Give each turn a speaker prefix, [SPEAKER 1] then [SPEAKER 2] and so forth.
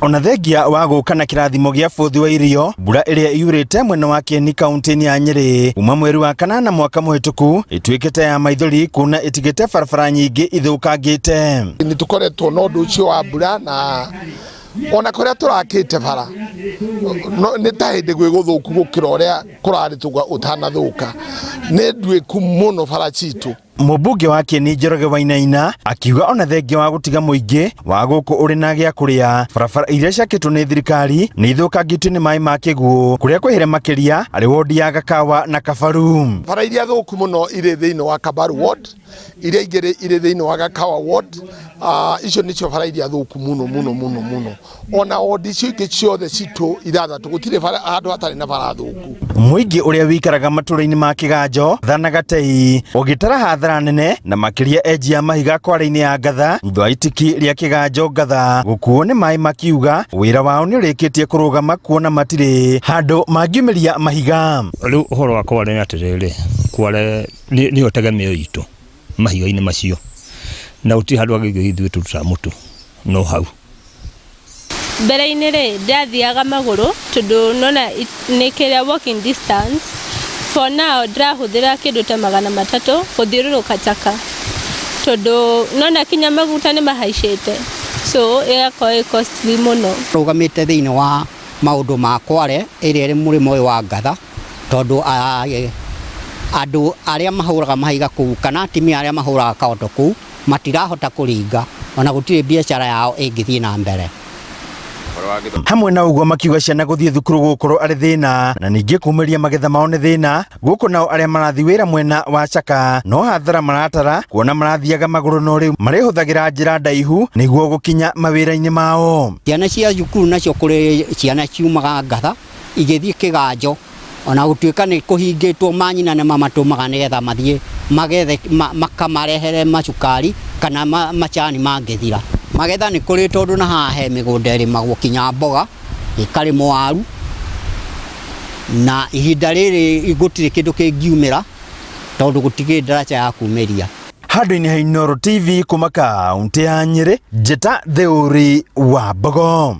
[SPEAKER 1] Ona thengia wa gũka na kĩrathimo gĩa bũthi wa irio, mbura ĩrĩa yurĩte mwena wa Kieni kaunti-inĩ ya Nyĩrĩ kuma mweri wa kanana mwaka mũhĩtũku ĩtuĩkĩte ya maithori kuona ĩtigĩte barabara nyingĩ ithũkangĩte.
[SPEAKER 2] Nĩ tũkoretwo na ũndũ ũcio wa mbura na ona kũrĩa tũrakĩte bara no, nĩ ta hĩndĩ gwĩ gũthũku gũkĩra ũrĩa kũrarĩ tũga ũtanathũka. Nĩ nduĩku mũno bara citũ.
[SPEAKER 1] Mũmbunge wa Kieni Njoroge Wainaina akiuga ona thengia wa gũtiga mũingĩ wa gũkũ ũrĩ na gĩa kũrĩa, barabara iria ciakĩtwo nĩ thirikari nĩ ithũkangĩtio nĩ maĩ ma kĩguũ kũrĩa kwĩhĩre makĩria arĩ wondi ya Gakawa na Kabaru.
[SPEAKER 2] Bara iria thũku mũno irĩ thĩinĩ wa Kabaru ward, iria ingĩ irĩ thĩinĩ wa Gakawa ward. Icio nĩcio bara iria thũku mũno mũno mũno mũno. Ona ward icio ingĩ ciothe citũ ithathatũ gũtirĩ bara handũ hatarĩ na bara thũku.
[SPEAKER 1] Mũingĩ ũrĩa wikaraga matũra-inĩ ma Kĩganjo, Thana Gatei ũgĩtara hathara nene na makĩria enji ya mahiga kware-inĩ ya Ngatha thutha wa itiki rĩa Kĩganjo Ngatha gũkuo nĩ maĩ makiuga wĩra wao nĩ ũrĩkĩtie kũrũgama kuona matirĩ handũ mangiumĩria mahiga.
[SPEAKER 3] Rĩu ũhoro wa kware nĩ atĩrĩrĩ, kware nĩyo tegemeo itũ mahiga-inĩ macio, na gũtirĩ handũ hangĩ ithuĩ tũrutaga mũtu no hau.
[SPEAKER 4] Mbere-inĩ rĩ, ndĩrathiaga magũrũ tondũ nona nĩ kĩrĩa walking distance. For now ndĩrahũthĩra kĩndũ ta 300 gũthiũrũrũka Chaka tondũ nona kinya maguta nĩ mahaicĩte, so ĩgakorwo ĩ costly mũno.
[SPEAKER 5] Rũgamĩte thĩinĩ wa maũndũ ma Kware ĩrĩa ĩrĩ mũrĩmo ũyũ wa Ngatha tondũ andũ arĩa mahũraga mahiga kũu kana atumia arĩa mahũraga kaondo kũu matirahota kũringa ona gũtirĩ biacara yao ĩngĩthiĩ na mbere.
[SPEAKER 1] Hamwe na ũguo makiuga ciana gũthiĩ thukuru gũgũkorwo arĩ thĩna na ningĩ kumĩria magetha mao nĩ thĩna. Gũkũ nao arĩa marathiĩ wĩra mwena wa Chaka no hathara maratara kuona marathiaga magũrũ no rĩu marĩhũthagĩra njĩra ndaihu nĩguo gũkinya mawĩra-inĩ mao.
[SPEAKER 5] Ciana cia thukuru nacio kũrĩ ciana ciumaga Ngatha igĩthiĩ Kĩganjo ona gũtuĩka nĩ kũhingĩtwo manyina nĩ mamatũmaga nĩgetha mathiĩ magethe makamarehere macukari kana macani mangĩthira. Magetha nĩ kũrĩ tondũ na haha he mĩgũnda ĩrĩmagwo kinya mboga, ĩkarĩmwo waru na ihinda rĩrĩ gũtirĩ kĩndũ kĩngiumĩra tondũ gũtikĩrĩ ndaraca ya kumĩria.
[SPEAKER 1] Handũ-inĩ ha Inooro TV kuma kaũntĩ ya Nyĩrĩ, njĩta Theũri wa Mbogo.